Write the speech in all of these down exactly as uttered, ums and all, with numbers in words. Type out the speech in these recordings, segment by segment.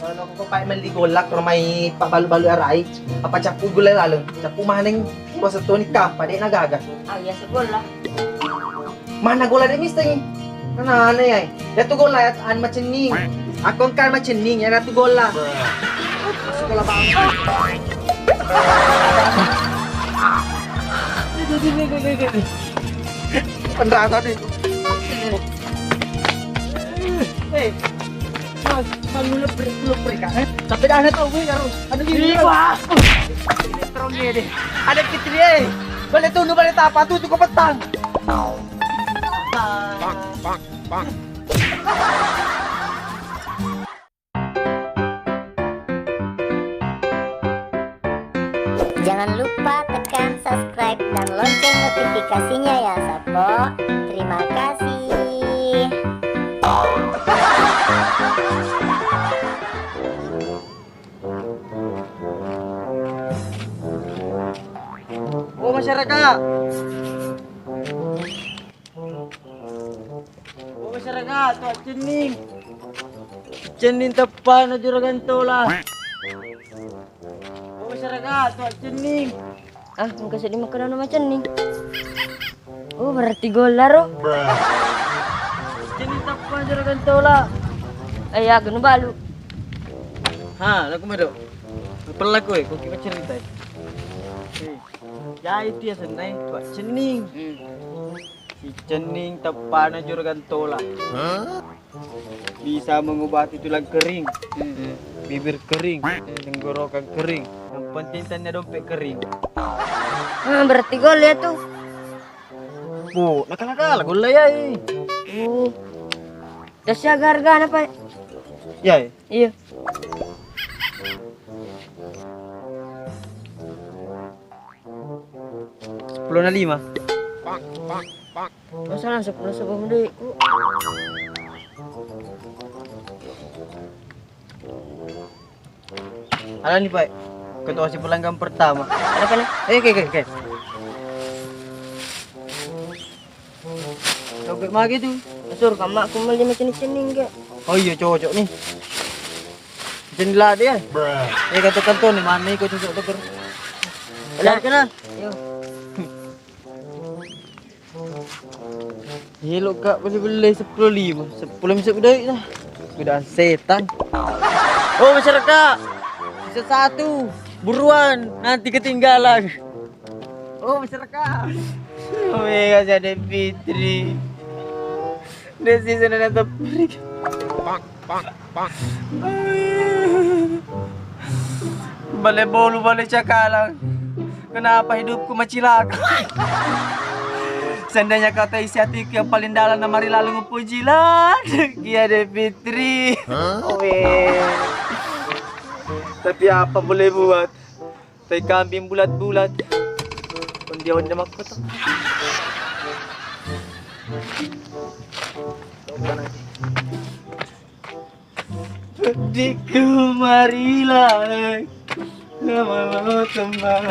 Kalau ko pae melli golla, ko mai pabbalu-balu arai, apa cappu gula laleng, cappu maneng, ko setoni ka, pade na gaga. Ah, iya segolla. Mana golla de misteng? Nana aneh ai. Ya tu golla ya an macenning. Aku engkar macenning ya tu golla. Sekolah bang. Penrasa nih. Eh, Mas, malu lebri, lebri kan? Tapi dah ada tahu gue harus. Ada di Wah. Terong dia deh. Ada Fitri eh. Balik tuh, balik tapa tuh, tuh petang. Bang, bang, bang. Jangan lupa tekan subscribe dan lonceng notifikasinya ya, Sapo. Terima kasih. Oh, masyarakat. Oh, masyarakat, tuak cenning. Cenning teppana juragan tola. Oh, masyarakat, tuak cenning. Ah, engka seddi makkeda nama cenning. Oh, berarti golla ro. Cenning teppana juragan tola. Eh, ya, genu balu. Ha, laku mado. Pelaku eh, kok kita cerita eh. Eh, jadi dia senai, tuak cenning. Hmm. Si cenning teppana juragan tola. Bisa mengobati tulang kering, bibir kering, tenggorokan kering. Yang penting tanya dompet kering. Ah, berarti golla ya tuh. Bu, nakala-kala golla ya. Oh. Dasi aga hargana, Pak? Ya. Iya. Sepuluh na lima. Masalah sepuluh sebelum duitku. Halo nih, Pak. Ketua si pelanggan pertama. Ada apa nih? Eh, oke, oke, oke. Coklat magi tuh. Sur, kamu aku mau lima cenning-cenning, Kak. Oh iya, cocok nih. Cenning lade ya. Eh, kata kantor nih, mana ikut cocok tuh. Ada kena. Yo. Helo kak, beli-beli sepuluh lima, sepuluh bisa bedai dah. Godaan setan. Oh, masyarakat, sisa satu, buruan, nanti ketinggalan. Oh, masyarakat. Oh, mega jadi Fitri. Dia sisa nana teprik. Bale bolu, bale cakalang. Kenapa hidupku macilaka? Seandainya kau tahu isi hatiku yang paling dalam, namari lalu ngupuji lagi ya deh Fitri. Weh. Tapi apa boleh buat? Tai kambing bulat-bulat. Onde-onde makkoto. Peddiku marilah, lama-lama teman.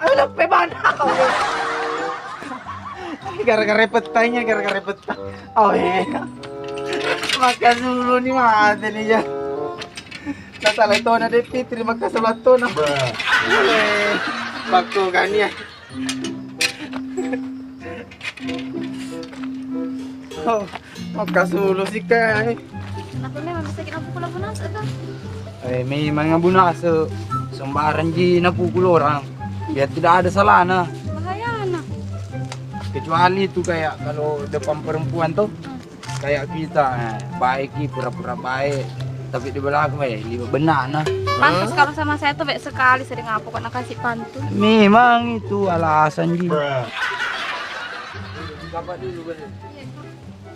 Ayo, leppe bana. Gara-gara petanya, gara-gara petang. Oh iya. Maka dulu nih mati nih ya. Masalah tona deh Fitri, maka salah tona. Eh, waktu kan ya. Oh, maka sulu sih kai. Kenapa memang bisa kena pukul Abu Nasir tuh? Eh, memang Abu Nasir sembarang ji na pukul orang. Biar tidak ada salahnya. Bahaya anak. Kecuali itu kayak kalau depan perempuan tuh. Kayak kita, eh, baik ki, pura-pura baik, tapi di belakang, eh, liwat benana. Pantas kalau sama saya tuh baik sekali, sering apa kok nakasih pantun. Memang itu alasan ji. Bapak dulu kan.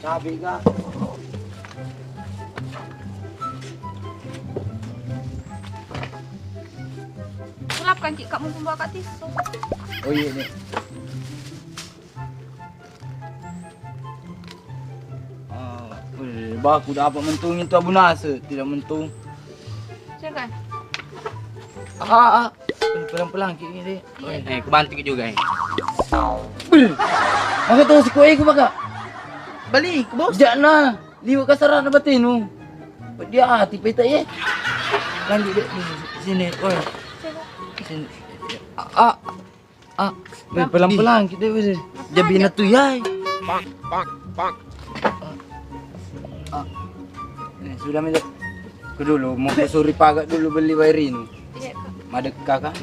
Cabe kah? Sulapkan ki, Kak, mumpung bawa Kak tisu. Oh iya nih. Ah, weh, baku dapat mentung itu Abu Nasir, tidak mentung. Siapa? Ah, ah. Eh, pelan-pelan ki ini. Iya. Eh, kebanting juga ini. Bel. Maka to sikoe ku maka. Balik, Bos. Jakna, liwat kasarana batenu. Dia ati peta ye. Lanjut deh di sini. Oi. Sini. Ah, ah. Ah, weh, pelan-pelan kita, weh. Jabi na tu yai. Pak, pak, pak. Ah. Eh, sudah, Milo. Ke dulu, mau ke suri paga dulu beli wae rinu. Iya, Kak. Madekka, Kak.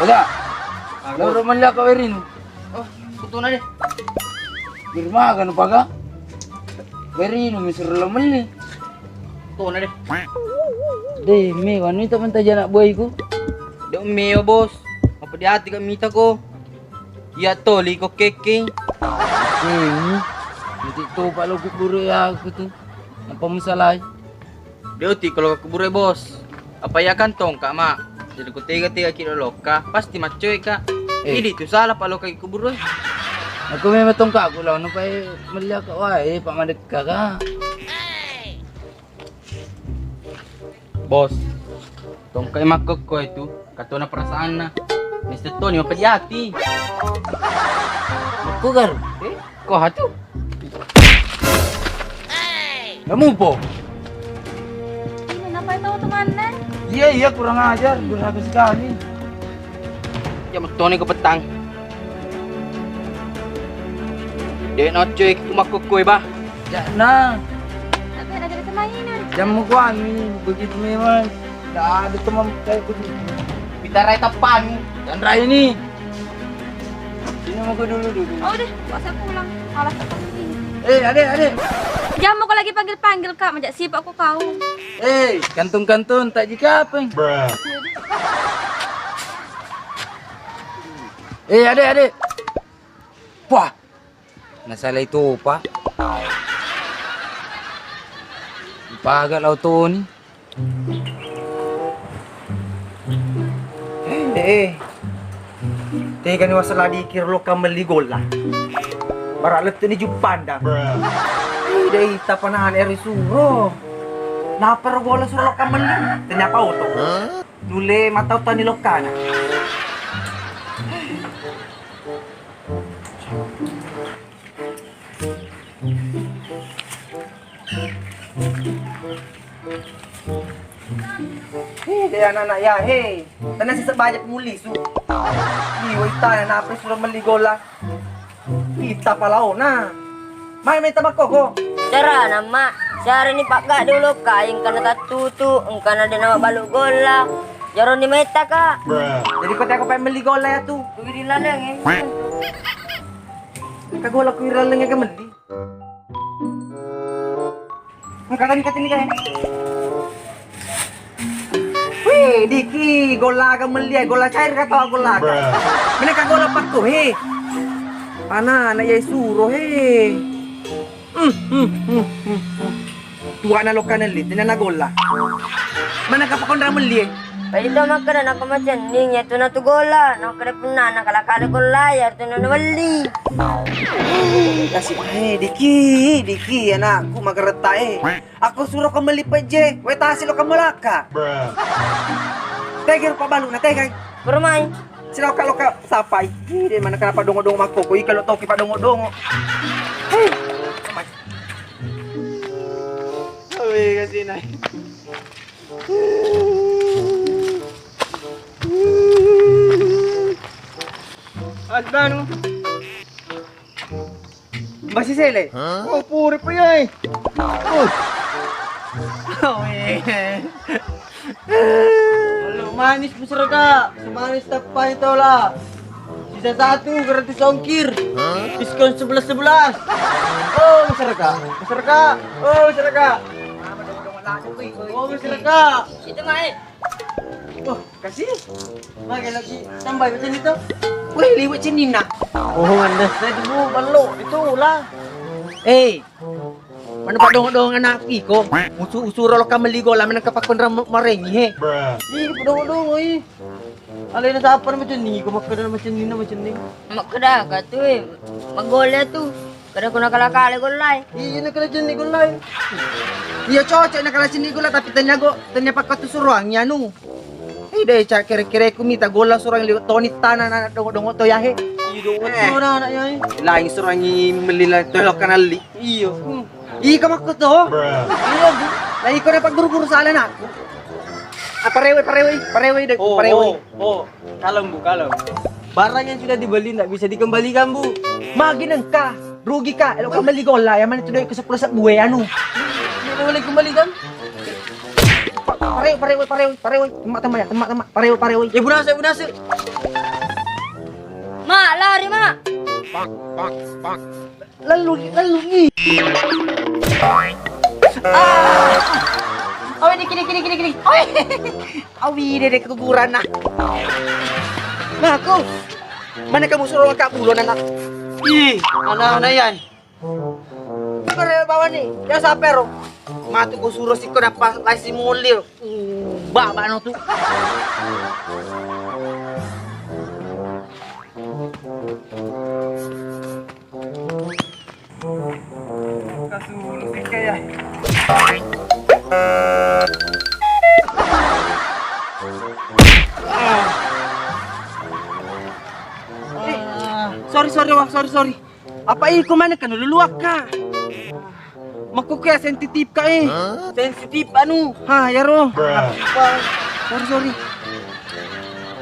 Oga. Aku udah melihat kau wae rinu. Oh, kutuna deh. Birma kan paga. Wae rinu misur lo meli. Tona deh. Deh, me wanu itu menta janak boyku. Dek meo, Bos. Apa di hati kak mita ko? Iya to liko keke. Ini. Nanti topa lo kuburu ya aku tuh. Apa masalah? Dek uti kalau kuburu, Bos. Apa ya kan tongka, Mak? Jadi ku tega-tega ki lokka, pasti maccoe ka. Eh. Idi tu salah pak lokka kuburu. Aku memang tongka aku lawan apa melihat kak wae pak madekka kak. Bos, tongkai makkokko itu, katona perasaanna. Mister Tony mapedi ati. Makkugar. Eh, ko hatu? Kamu po? Ini kenapa itu temannya? Iya, iya, kurang ajar, durhaka sekali. Ya, metoni ko petang. Dek nocoi ku makkokkoe, bah. Jakna. Tapi ada dari teman ini. Jamu kuangi, begitu memang. Tidak ada teman kayak begitu. Kita rai tapan. Dan rai ini. Ini mau ke dulu, dulu. Oh, udah, nggak usah pulang. Malas sekali ini. Eh, adek, adek. Jangan mau lagi panggil-panggil, Kak. Majak sibuk aku kau. Eh, kantung-kantung, tak jika apa. Eh, adek, adek. Wah, nasalai topa. Ipaga lao toni. Eh, eh. Tegani wasala dikir lokka melli golla. Bara lettu ni juppandang. Eh, dei tapanana eri suro. Naparo golla suro lokka melli. Ternyata oto. Nulle matau tani lokkana. Hei, deh anak-anak ya, hei. Tenang sisek baja penguli su. Ih, woi tana napa suruh meli gola. Kita palaona. Mai meta makkoko. Carana, Mak. Carani pagga dulu ka, engkana tattutu, engkana de nama balu gola. Jaroni meta ka. Jadi kau teko pengen meli gola ya tu. Pergi di laleng, eh. Engka gola ku ri laleng ke meli. Engka tadi katini kae. Wih, diki gola aga meli, gola cair kata gola aga. Meneka gola pakko he. Ana anak yai suro he. Hmm, hmm, hmm, hmm, hmm. Tuana lokka nelli, tenana golla. Mana ka pakondra melli e? Pai to makkeda nako macenning, ya tuna tu golla. Nakkeda punna nakala-kala golla, ya tuna namelli. Kasi, eh, diki, diki, anakku magaretta e. Aku suro ko melli pejje, we tasi lokka malakka. Tega rupa balu na tega. Permai. Silokka-lokka sapai. Ih, de mana kenapa dongo-dongo makkoko, ih, kalau toki pa dongo-dongo. Hei. Awe, kasi nai. Asbanu. Basi sele. Oh, puri pa yai. Oh. Awe. Manis masyarakat, semanis tapai tola. Sisa satu gratis ongkir. Diskon sebelas sebelas. Oh, masyarakat, masyarakat. Oh, masyarakat. Oh, masyarakat. Itu mai. Oh, kasih. Magai lagi tambah macam itu. Weh, liwat cenninna. Oh, anda saya dulu belok itulah. Eh, mana padong-dong anak iko? Usu usuro lokka melli gola menang kapakon ram marengi he. Ih, padong-dong oi. Alena sapa macam ni? Ko makkeda macam ni, macam ni. Makkeda ka tu, eh, magola tu. Kada kuna kala-kala gollai. Iya, na kala jenni gollai. Iya, cocok na kala jenni golla, tapi tanya go, tanya pakka tu suruang ya nu. Eh, deh, cak kere-kere ku mita golla suruang liwat toni tanah na dongo-dongo to yahe. Ora anak yai. Lain surangi melli la tolok kanalli. Iyo. Hmm. Iko makko to. Iya, Bu. Lah iko dapat guru-guru salah anakku. Ah, parewai, parewai, parewai dek, oh, parewai. Oh, oh. Kalem, Bu, kalem. Barang yang sudah dibeli ndak bisa dikembalikan, Bu. Magi nengka, rugi ka. Elo ka beli golla, yang mana itu duit ke sepuluh sebue anu. Tidak boleh kembalikan. Parewai, parewai, parewai, parewai. Temak, temak ya, temak, temak. Parewai, parewai. Ya, Bu Nasir, Bu Nasir. Mak, lari, Mak. Lelungi, lelungi. Ah. Awi, diki, diki, diki, diki, diki. Awi. Awi, dede keguguran, nah. Nah, aku. Mana kamu suruh angkat bulu, anak? Ih, anak-anak, Yan. Coba bawa nih, ya, saper. Matu ku suruh siko dapat lai si mulir. Baba no tu. Kasulu sika ya. Eh, sorry, sorry, Wang, sorry, sorry. Apa iko mana kan luluakka? Makkuke sensitif ka, eh. Sensitif anu. Ha, yaro. Apa? Sorry, sorry.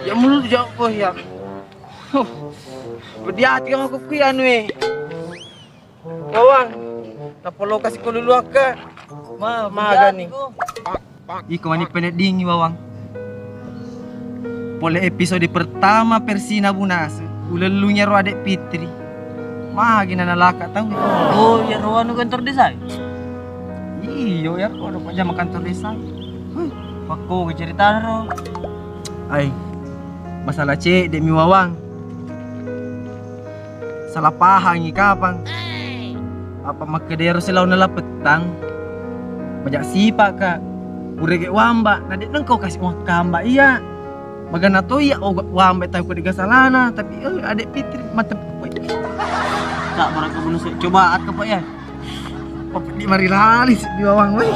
Ya mulu jawab ko ya. Huh. Pedih hati kamu kuku anu, eh. Wawang, tapolo kasi ko luluakka. Ma, magani. Iko mani peneddingi, Wawang. Pole episode pertama versi Nabunase, ulellungi ro adek Fitri. Magi nalaka tau. Oh, iya ro anu kantor desa. Iyo, ya ro pajama kantor desa. Huh, pakko ceritana ro. Ai, masalah cedde mi, Wawang. Salah pahangi kapang. Apa makkedero silaona lapettang? Maja sipa ka. Urege wamba, na de nengko kasi wakkamba iya. Magana to iya oga wamba tau ko dega salana, tapi, eh, adek Fitri mate. Sabar ka, Bunase, coba akka, Pak, ya. Papeddi marilali seddi, Wawang, weh.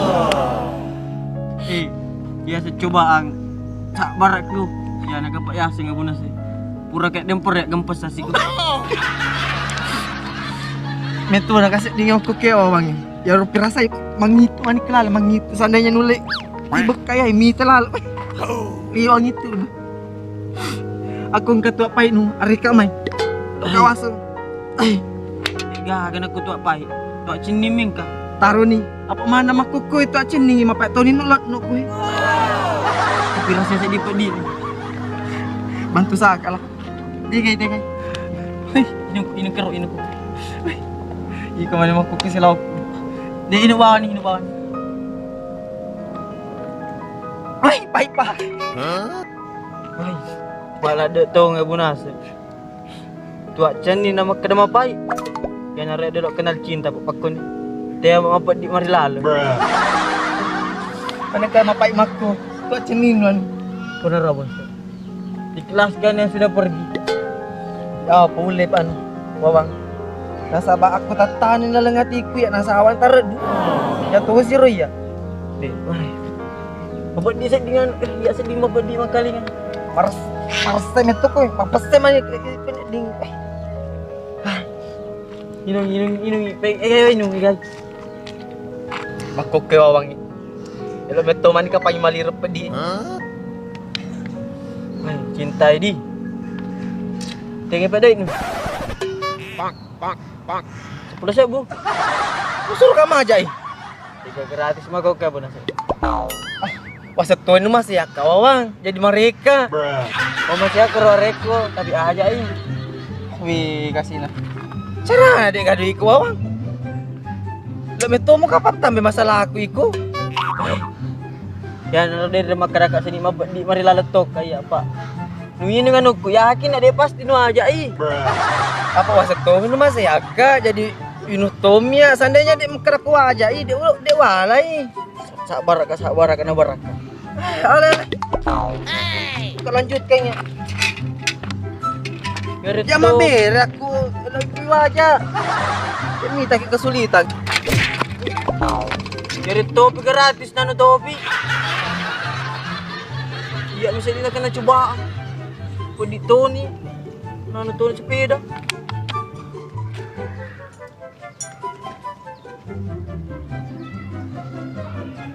Eh, biasa cobaan. Sabarakku. Ya, naga Pak Yasin, Bunase. Pura kayak dempur ya, gempes asiku. Metu na kasih dingin aku ke, Wawang. Ya, rupi rasai mangitu, manik lala mangitu. Seandainya nule ibek kayak mita lala. Liwang itu. Aku engka tuak pai nu, arika mai. Kawaseng. Gaga na ku tuak pai. Tuak cenning mengka. Taroni. Apa mana makkukku itu cenning, mapai toni nu lat nu kui. Tapi rasa sedih pedih. Bantu sakalah. Tegai, tegai. Hei, inu, inu kero, inu ku. Iko mana makkukku silau. De inu bawani, inu bawani. Ai, pai pa. Ai, pala de tong, Bunase. Tuak cenning na makkeda mapai. Yana re delo kenal cinta, Pak, pakkoni. Te mapeddi marilalo. Mana ka mapai makku. Tuak cenning nuan. Puna rabon. Ikhlaskan yang sudah pergi. Ya, apa ulle, Pak, anu, Wawang. Nasaba aku tattani laleng atiku ya, nasawang tareddu. Ya, tuh siro iya. Dek, wah. Apa di seddingan, eh, ya sedding apa di makalingan. Mars, marse metu ko, mapesse mani, eh, eh, ding. Eh. Ah. Inung, inung, inung, pe-, eh, eh, inung, guys. Makkokke Wawangngi. Elo metto mani kapai malirep peddi. Hah? Weh, cintai di. Tenge pedai nu. Pak, pak, pak. Sepuluh sebu. Usur ka majai. Tiga gratis mah kau ke bonus. Ah, wasettonu masih akka Wawang. Jadi mereka. Oh, masih aku ro rekko, tapi aja i. Wih, kasih nah. Cara dek gaduh iku Wawang. Lo metomo kapan tambe masalah aku iku. Ya, nalo dere makkadaka seni mabeddi mari laleng tokka iya, Pak. Nu inu anukku, yakin ade pasti nu aja i. Apa wasettonu masih akka jadi inu tomia, seandainya dek makkadaka waja i, dek, dek walai. Sabar ka, sabar ka, na baraka. Ale, ale. Kita lanjutkan ya. Biar ya itu mabere aku lebih wajar. Ini tak kesulitan. Jadi topi gratis nano topi. Iya, bisa dina kena coba. Kok di Tony? Nanu turun sepeda.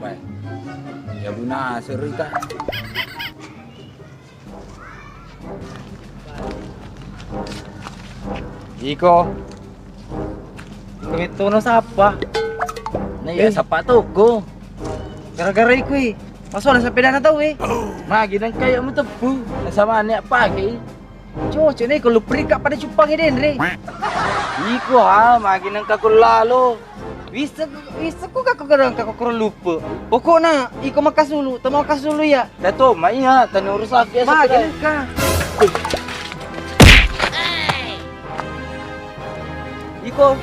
Wah, ya guna serita. Iko. Iko mettono sappa? Nah, iya, eh, sappa toko. Gara-gara iko i. Masolang sepedana tau e. Magi nengka iya muteppu. Nasaba neak pake i. Cocok ni ko luprika pada cuppangi denre. Iko ha, magi nengka ko lalo. Wisseng, wisseng ko kakko kadang kakko koro lupa. Pokokna iko makkasulu, tau makkasulu iya. Dato ma iya, tani urus aku ya. Magi nengka. Iko.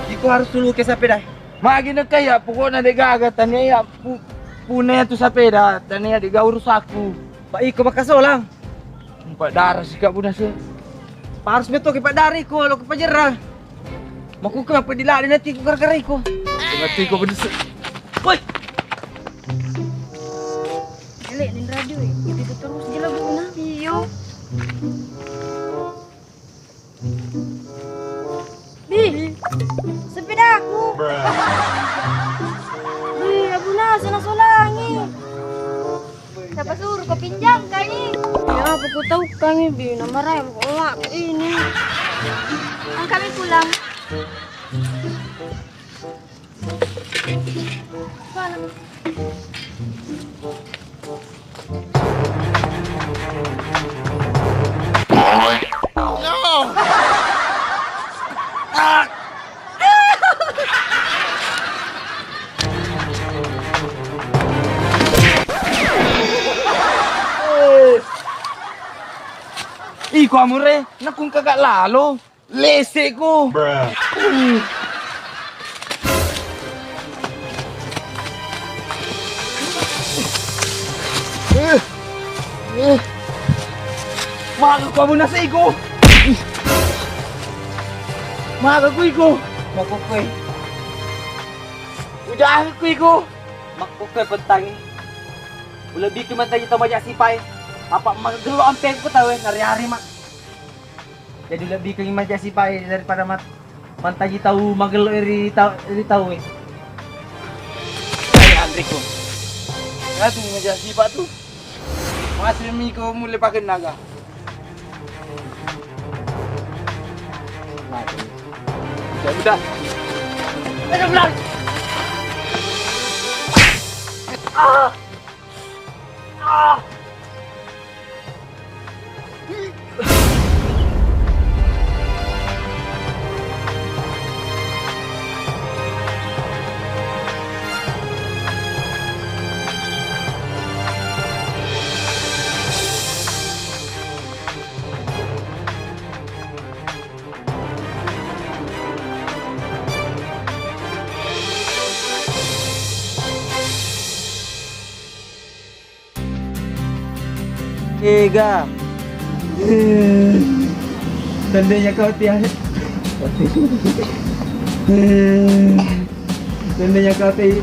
Iko harus sulu ke sepeda. Magi nengka iya, pokokna de gaga tania iya pu-, punna iya tu sepeda, tania de gaga urusakku. Pak iko makkasolang. Empat darah sikak bunas e. Harus betul ke pak darah iko, lo ke pajerra. Makuke apa dilade nanti ku gara-gara iko. Mati iko bunas e. Woi. Elek nih radio e. Itu terus dia lagu nah. Iyo. Bi, sepedaku. Bi, Abu Nasir nasolangi. Siapa suruh kau pinjam kami? Ya, apa kau tahu kami, Bi, nama raya, kau ini. Angkat mi pulang. Ih, ku amure, nakung kagak lalo. Lese'ku. Eh, eh. Maga ku abu naseku. Maga ku iko. Makkukue. Ujaku iko. Makkukue pentangi. Ulebbiku mantaji tau maja sipai. Apa magello ampeku tau e, nari-ari mak. Jadi lebbi kengi maja sipai daripada mat-, mantaji tau magello ri tau, ri tau e. Hai Andriku. Ya tu maja sipa tu. Masih mi ko mulle pakai naga. Ya udah. Ayo pulang. Ah. Ah. Ega. Seandainya kau tiada. Seandainya kau ti-,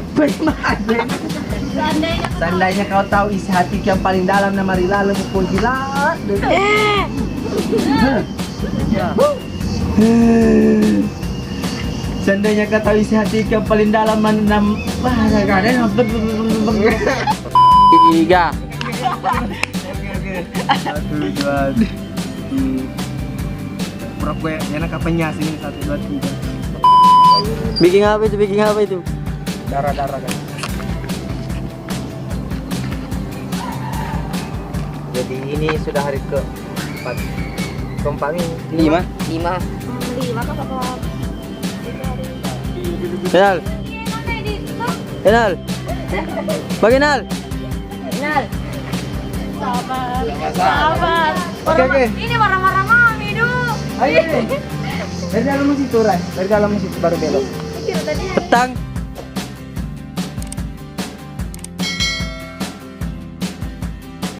seandainya kau tahu isi hatiku yang paling dalam, na marilalang mupoji ladde. Seandainya kau tahu isi hatiku yang paling dalam, man-, nam-, tiga. Satu, dua, tiga. Pura-pura ya, enak apanya sini, satu, dua, tiga. Bikin apa itu? Bikin apa itu? Darah-darah kan. Jadi ini sudah hari keempat. Keempat ini. Lima. Lima. Lima kah, Papa? Kenal. Kenal. Bagi Nal. Nal. Sabar. Sabar. Oke, oke. Ini marah-marah mami, Du. Ayo, ayo. Dari dalam situ, Rai. Dari dalam situ baru belok. Petang.